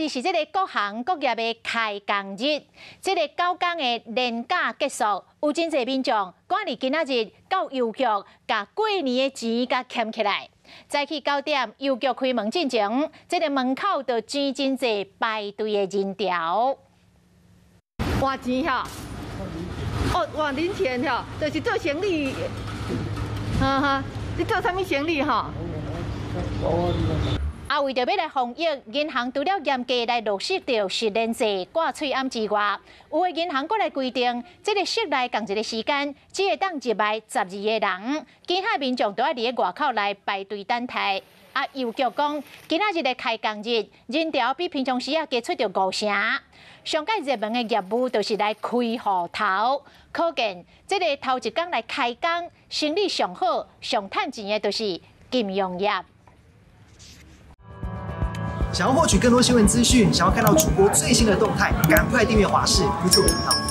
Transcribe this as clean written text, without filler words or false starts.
日是這个各行各業的開工日，這个9工的連假結束，有真濟民眾趕佇今仔日到郵局，共過年的錢共抾起來。早起9點，郵局開門進前，這个門口就擠真濟排隊的人潮。換錢哈？哦，換零錢哈，就是做生意。哈哈，你做啥物生意哈？啊，為著欲來防疫，銀行除了嚴格來落實著實聯制掛喙罨之外，有的銀行閣來規定，這个室內仝一个時間只會當入來12個人，其他民眾都愛佇咧外口來排隊等待。啊，郵局講，今仔日的開工日，人潮比平常時仔加出著五成。上蓋熱門的業務就是來開戶頭，可見這个頭一工來開工，生意上好、上趁錢的就是金融業。想要獲取更多新聞資訊，想要看到主播最新的動態，趕快訂閱華視 YouTube 頻道。